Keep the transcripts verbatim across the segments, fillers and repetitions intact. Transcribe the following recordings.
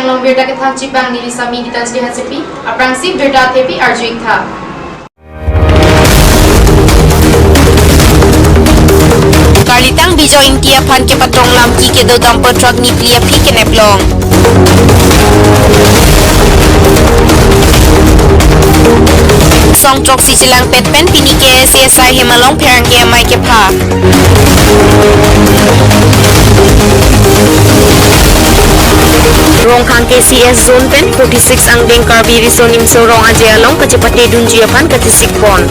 Birta kethan chipang neli Sami Gitanjali Hansepi, aphrangsi birta athepi arju-ik tha. Karlitang Bijoy Ingti aphan kepatong lamki kedo dumper truck nipli aphi kenep long. Song throksi chelangpet pen pini K S A S I hem along pherangke amei kepha. Rongkhang K C S zone pen forty-six angdeng Karbi Riso Nimso Rong Aje along kachepate dunji aphan kachesik pon.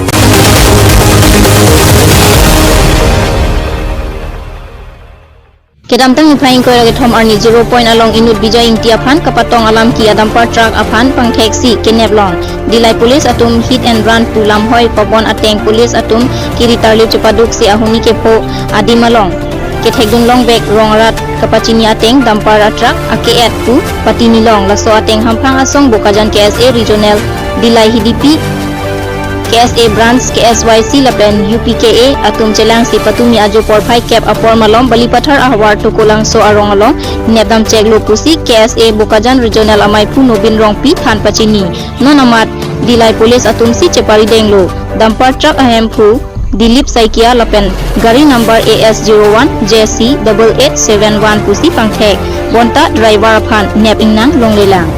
Kedamtang niphai ingkoi ra kethom arni zero point along inut Bijoy Ingti aphan kapatong alamki a dumper truck aphan pangtheksi kenep long. Dillai Police atum hit and run pu lamhoi pabon ateng police atum kiri tarlip chepaduksi ahuni kepho adim along kethekdun long vek rong arat kapachini ateng dumper a truck ake-et pu patini long. Laso ateng hamphang asong Bokajan K S A Regional, Dillai H D P, K S A Branch, K S Y C lapen U P K A atum chelangsi patumi ajo porphai kep apor malom Balipathar ahavar Tokolangso arong along nepdam cheklo pusi K S A Bokajan Regional amaiphu Nobin Rongpi than pachini. Non amat Dillai Police atumsi cheparidenglo. Dumper truck ahemphu Dilip Saikia lapen gari number A S zero one J C double eight seven one pusi pangthek. Bonta driver aphan nep ingnang longlelang.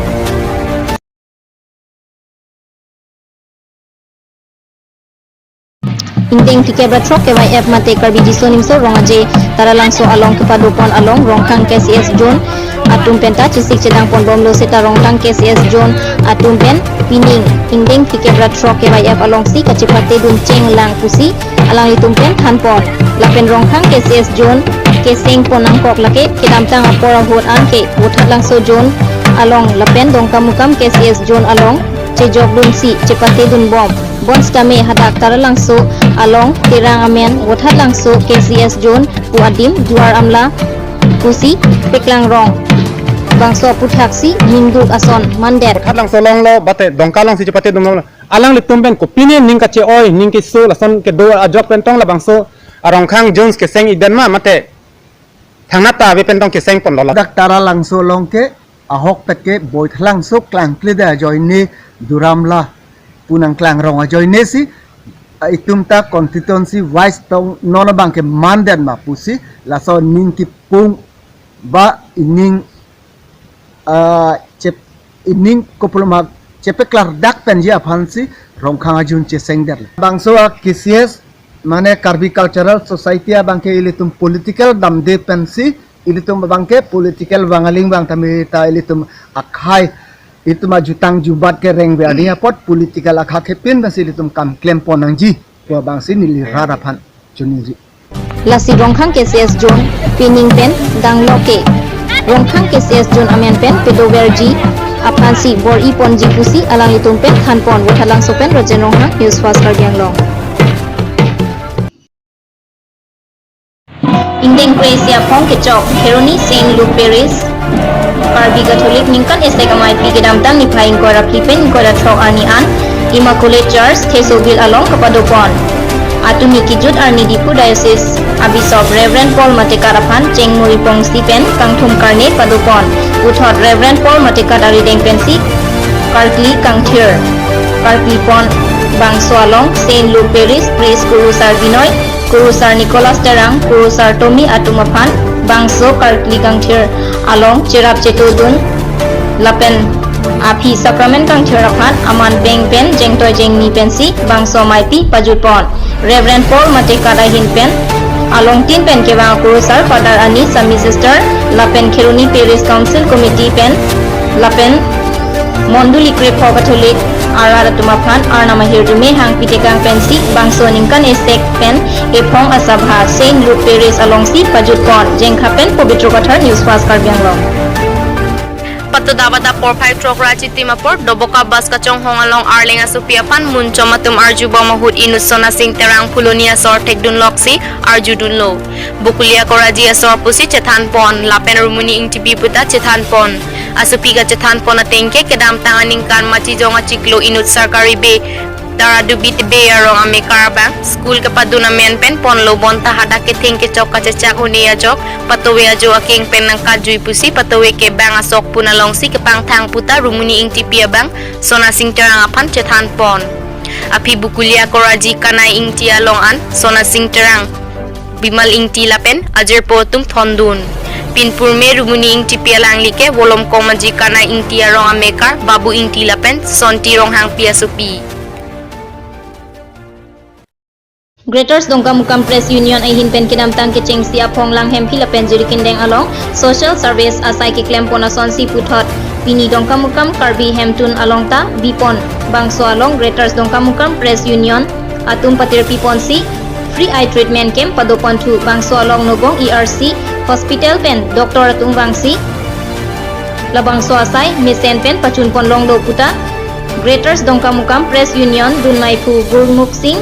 Ingdeng phlikep ra throk K Y F mate Karbi Riso Nimso Rong Aje Taralangso along kepadopon along Rongkhang K C S zone atum penta chesik chedang ponbomlo seta Rongkhang K C S zone atum pen pining ingdeng phlikep ra throk K Y F alongsi kachepate dun chenglang pusi alanglitum pen thanpon. Lapen Rongkhang K C S zone keseng pon nangkok lake kedamtang apor ahut anke Vothatlangso zone along lapen Dongkamukam K C S zone along chejok dunsi chepate dunbom. Bonsitame hadak Taralangso along Terang amen Vothatlangso K C S zone pu adim Duar Amla pusi peklang rong. Bangso aputhaksi ningduk ason mandet. Vothatlangso along lo, bate Dongka alongsi chepate dunlo. Alanglitum pen kopine ning kache-oi, ning keso, lason kedo ajok pen tong labangso a Rongkhang zones keseng-ikdet ma mate thangnat ta ave pen tong keseng ponlo. Dak Taralangso along ke ahokpet ke Vothatlangso klangkledetji ajoine Duar Amla pu nangklang rong ajoine si, ah, itum ta constituency wise tong non abang ke mandet ma pusi laso ning kipung ba ining, ah, chep-, ining kopuloma chepeklardak penji aphansi Rongkhang a-zone chesengdet. Bangso a K C S mane Karbi Cultural Society abang ke ilitum political damde pensi ilitum abang ke political vangaling vang tame ta ilitum akhai, ilitum ajutang jubat kereng ve ani apot political akhai kepin pensi ilitum kam klem pon nangji pu abangsi neli rat aphan choningri. Lasi Rongkhang K C S zone pining pen danglo ke Rongkhang K C S zone amen pen pedoverji aphansi bor-i ponji pusi alanglitum pen thanpon. Vothatlangso pen Rajen Ronghang, News Fast Karbi Anglong. Ingdeng kre-isi aphong kechok Kheroni Saint Luke Parish Karbi Catholic ningkan esek ameipi kedamtang niphai ingkoi ra phli pen ingkoi ra throk arni an Immaculate Church Thesobil along kapadopon. Atumi kejut arni Diphu Diocese a Bishop Reverend Paul Matekat aphan chengmuri pongsi pen kangthum karne padopon. Puthot Reverend Paul Matekat arideng pensi karkli kangthir karkli pon. Bangso along Saint Luke Parish Priest Kurusar Binoy, Kurusar Nicholas Terang, Kurusar Tommy atum aphan bangso karkli kangthir along cherap chetodun lapen aphi sacrament kangthir aphan aman peng pen jengtoi jengni pensi bangso ameipi pajutpon. Reverend Paul Matekat ahin pen alongtin pen kevang Kurusar Father Ani Sami Sister lapen Kheroni Parish Council Committee pen lapen Mondoli Krepho Catholic arat atum aphan Arnam ahirjume hangpi tekang pensi bangso ningkan esek pen ephong asabha Saint Luke Parish alongsi pajutpon. Jengkha pen Pobitro Kathar, News Fast Karbi Anglong. Patu dawa da porphai throk ra chitim apor Doboka bus kachonghong along Arleng asopi aphan munchom atum arjubom ahut inut Sona Sing Terang Phuloni asor thekdunloksi arjudunlo. Bokulia Koraji asor pusi chethanpon lapen Rumuni Ingtipi puta chethanpon. Asopi kachethanpon ateng ke kedamtang aningkan Machijong achiklo inut Sarkari Be Tara Dubi Tebe arong amekar abang school kepadun amen pen ponlo, bonta hadak ketheng kechok kachechak un-e ajok patowe ajo akeng pen nangkatjui pusi patowe ke bang asok pun alongsi kepangthang puta Rumuni Ingtipi abang Sona Sing Terang aphan chethan pon. Aphi Bukulia Koraji Kanai Ingti along an Sona Sing Terang, Bimal Ingti lapen ajirpo atum thondun. Pinpur me Rumuni Ingtipi alangli ke Volom Komaji Kanai Ingti arong amekar Babu Ingti lapen Sonti Ronghangpi asopi. Greaters Dongkamukam Press Union ahin pen kedamtang kechengsi aphong Langhemphi lapen Jirikindeng along social service asai keklem pon asonsi puthot pini Dongkamukam Karbi Hemtun along ta bipon. Bangso along Greaters Dongkamukam Press Union atum patirpi ponsi free eye treatment camp padopon thu. Bangso along Nogong E R C hospital pen doctor atum vangsi labangso asai mesen pen pachun pon longlo puta Greaters Dongkamukam Press Union dunmaiphu Gurmukh Sing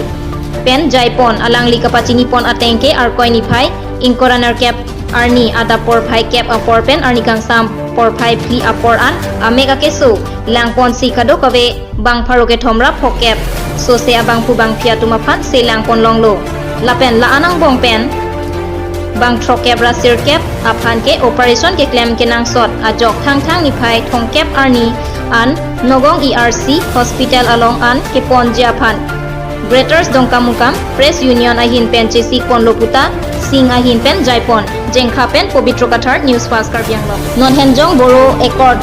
pen jaipon. Alangli kapachini pon ateng ke Arkoi niphai ingkoi ra nerkep arni adap porphai kep apor pen arni kangsam porphai phli apor an amek akeso langponsi kadokave bang pharo kethom ra phokep sose abangphu bangphi atum aphan se langpon longlo. Lapen la-an angbong pen bang throkkep ra sirkep aphan ke operation keklem kenangsot ajok Thangthang niphai thomkep arni an Nogong E R C hospital along an keponji aphan Greaters Dongkamukam Press Union ahin pen chesik ponlo puta Sing ahin pen jaipon. Jengkha pen Pobitro Kathar, News Fast Karbi Anglong. Non henjong Boro Accord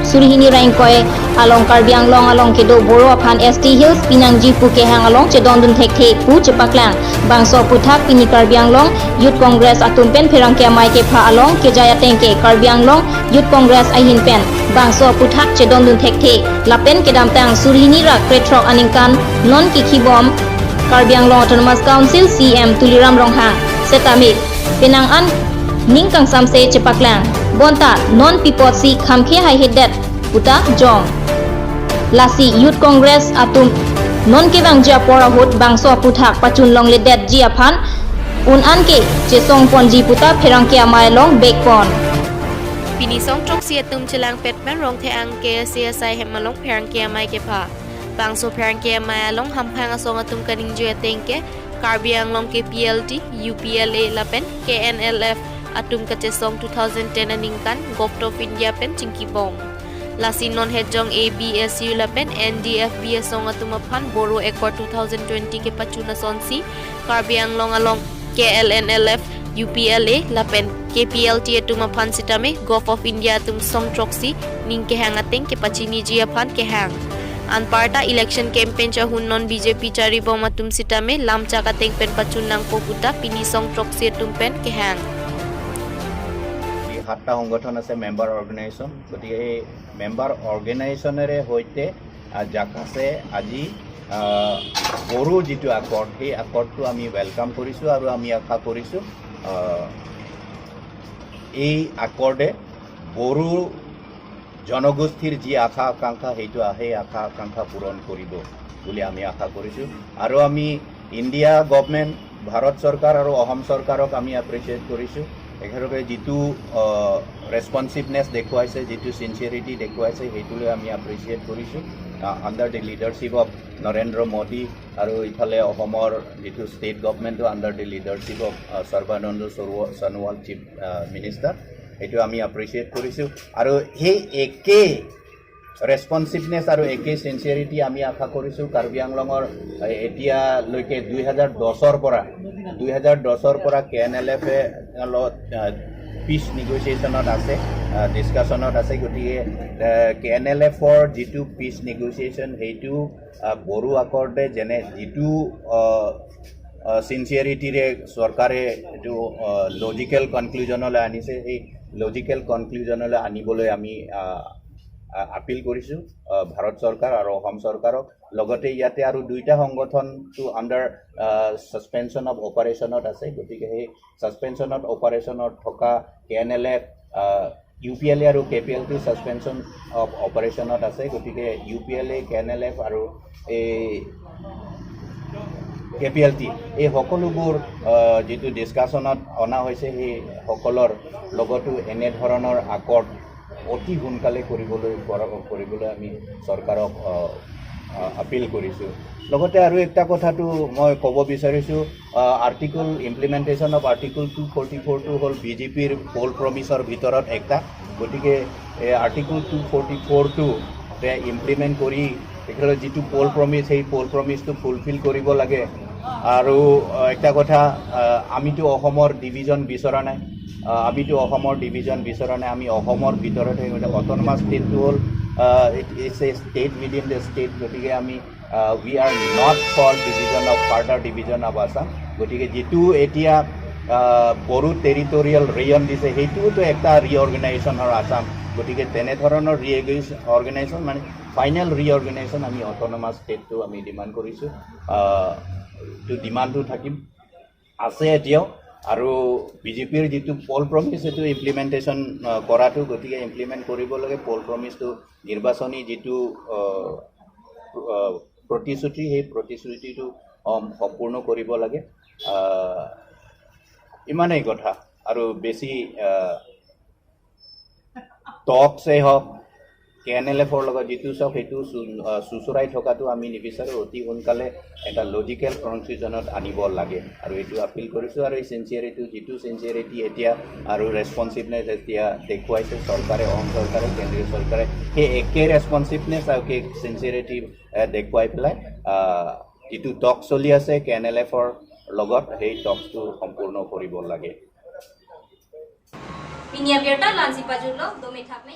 suri hini ra ingkoi along Karbi Anglong along kedo Boro aphan S T Hills pinangji pu kehang along chedondun thekthe pu chepaklang. Bangso aphuthak pini Karbi Anglong Youth Congress atum pen pherangke amei kepha along kejai ateng ke Karbi Anglong Youth Congress ahin pen bangso aphuthak chedondun thekthe. Lapen kedamtang suri hini ra krethrok aningkan non kikhibom Karbi Anglong Autonomous Council C E M Tuliram Ronghang setame penang an ning kangsamse chepaklang. Bonta non pi apotsi khamkhe haihedet puta jong. Lasi Youth Congress atum non kevangji apor ahut bangso aphuthak pachun longledetji aphan un an ke chesong ponji puta pherangke amei along bek pon. Pini song throksi atum chelangpet pen Rongtheng K S A asai hem along pherangke amei kepha. Bangso pherangke amei along hamphang asong atum kaningje ateng ke Karbi Anglong K P L T, U P L A lapen K N L F atum kachesong two thousand ten aningkan Govt of India pen chingkibom. Lasi non hetjong A B S U lapen N D F B asong atum aphan Boro Accord two thousand twenty kepachun asonsi Karbi Anglong along K L N L F, U P L A lapen K P L T atum aphan sitame Govt of India atum song throksi ning kehang ateng kepachiniji aphan kehang. Anparta election campaign chahun non B J P charibom atum sitame lamchak ateng pen pachun nangpo puta pini song throksi atum pen kehang. এই সাতটা সংগঠন আছে member organisation. গতিকে এই মেম্বাৰ অৰ্গেনাইজেশ্যনৰে সৈতে আহ, জাকাছে আজি আহ, বড়ো যিটো আকৰ্ড, সেই আকৰ্ডটো আমি ৱেলকাম কৰিছোঁ আৰু আমি আশা কৰিছোঁ আহ, এই আকৰ্ডে বড়ো জনগোষ্ঠীৰ যি আশা আকাংক্ষা, সেইটো সেই আশা আকাংক্ষা পূৰণ কৰিব বুলি আমি আশা কৰিছোঁ। আৰু আমি ইণ্ডিয়া গভৰ্ণমেণ্ট, ভাৰত চৰকাৰ আৰু অসম চৰকাৰক আমি এপ্ৰিচিয়েট কৰিছোঁ। তেখেতলোকে যিটো ৰেছপনচিভনেছ দেখুৱাইছে, যিটো চিনচিয়াৰিটি দেখুৱাইছে, সেইটোলৈ আমি এপ্ৰিচিয়েট কৰিছোঁ। Under the leadership of Narendra Modi আৰু ইফালে অসমৰ যিটো ষ্টেট গভৰ্ণমেণ্টো under the leadership of Sarbananda Sonowal, chief minister, সেইটো আমি এপ্ৰিচিয়েট কৰিছোঁ। আৰু সেই একেই ৰেছপনচিভনেছ আৰু একেই চিনচিয়াৰিটি আমি আশা কৰিছোঁ কাৰ্বি আংলঙৰ এতিয়ালৈকে দুই হাজাৰ দহৰ পৰা, দুই হাজাৰ দহৰ পৰা কে এন এল এফে লগত পিচ নেগচিয়েশ্যনত আছে, ডিছকাশ্যনত আছে। গতিকে কে এন এল এফৰ যিটো পিচ নেগচিয়েশ্যন, সেইটো আহ, বড়ো আকৰ্ডে যেনে যিটো চিনচিয়াৰিটিৰে চৰকাৰে এইটো লজিকেল কনক্লুজনলৈ আনিছে, সেই লজিকেল কনক্লুজনলৈ আনিবলৈ আমি আহ, আ- আপিল কৰিছোঁ আহ, ভাৰত চৰকাৰ আৰু অসম চৰকাৰক। লগতে ইয়াতে আৰু দুইটা সংগঠনটো আণ্ডাৰ ছাছপেনশ্যন অফ অপাৰেশ্যনত আছে। গতিকে সেই ছাছপেনশ্যন অফ অপাৰেশ্যনত থকা K N L F, U P L A আৰু K P L T suspension of অপাৰেশ্যনত আছে। গতিকে U P L A, K N L F আৰু এই কে পি এল টি, এই সকলোবোৰ আহ, যিটো ডিছকাশ্যনত অনা হৈছে, সেই সকলৰ লগতো এনেধৰণৰ আকৰ্ড অতি সোনকালে কৰিবলৈ পৰা- কৰিবলৈ আমি চৰকাৰক আহ, আহ, আপিল কৰিছো। লগতে আৰু একটা কথাটো মই ক'ব বিচাৰিছো, article implementation of article two forty ফ'ৰটো হ'ল বি জে পিৰ পল প্ৰমিছৰ ভিতৰত একটা। গতিকে এই আৰ্টিকল টু ফৰ্টি ফ'ৰটো ইমপ্লিমেণ্ট কৰি তেখেতৰ যিটো পল প্ৰমিছ, সেই পল প্ৰমিছটো ফুলফিল কৰিব লাগে। আৰু আহ, একটা কথা, আহ, আমিতো অসমৰ ডিভিজন বিচৰা নাই। আহ, আমিতো অসমৰ ডিভিজন বিচৰা নাই। আমি অসমৰ ভিতৰতে, মানে, অট'নমাছ ষ্টেটটো হ'ল, আহ, it is a state within the state। গতিকে আমি, আহ, we are not for division of, further division of Assam। গতিকে যিটো এতিয়া, আহ, বড়ো টেৰিটৰিয়েল ৰিজন দিছে, সেইটোতো একটা ৰিঅৰ্গেনাইজেশ্যন হয় আছাম। গতিকে তেনেধৰণৰ ৰিঅৰ্গেনাইজেশ্যন, মানে, ফাইনেল ৰিঅৰ্গেনাইজেশ্যন আমি অট'নমাছ ষ্টেটটো আমি ডিমাণ্ড কৰিছোঁ। আহ, এইটো ডিমাণ্ডটো থাকিম, আছে এতিয়াও। আৰু বি জে পিৰ যিটো পল প্ৰমিছ, সেইটো ইমপ্লিমেণ্টেশ্যন, আহ, কৰাটো, গতিকে ইমপ্লিমেণ্ট কৰিব লাগে। পল প্ৰমিছটো নিৰ্বাচনী যিটো, আহ, প্ৰ-, আহ, প্ৰতিশ্ৰুতি, সেই প্ৰতিশ্ৰুতিটো, উম, সম্পূৰ্ণ কৰিব লাগে। আহ, ইমানেই কথা। আৰু বেছি, আহ, টকছে হওক, কে এন এল এফৰ লগত যিটো চাওক, সেইটো চু-, আহ, চুচৰাই থকাটো আমি নিবিচাৰোঁ। অতি সোনকালে এটা লজিকেল কনক্লুজনত আনিব লাগে। আৰু এইটো আপিল কৰিছোঁ। আৰু এই চিনচিয়াৰিটি, যিটো চিনচিয়াৰিটি এতিয়া আৰু ৰেছপনচিভনেছ এতিয়া দেখুৱাইছে চৰকাৰে, অসম চৰকাৰে, কেন্দ্ৰীয় চৰকাৰে, সেই একে ৰেছপনচিভনেছ আৰু একে চিনচিয়াৰিটি, আহ, দেখুৱাই পেলাই, আহ, যিটো টক চলি আছে কে এন এল এফৰ লগত, সেই টকটো সম্পূৰ্ণ কৰিব লাগে। Pini abirta la-ansi pajutlo, dome thap me.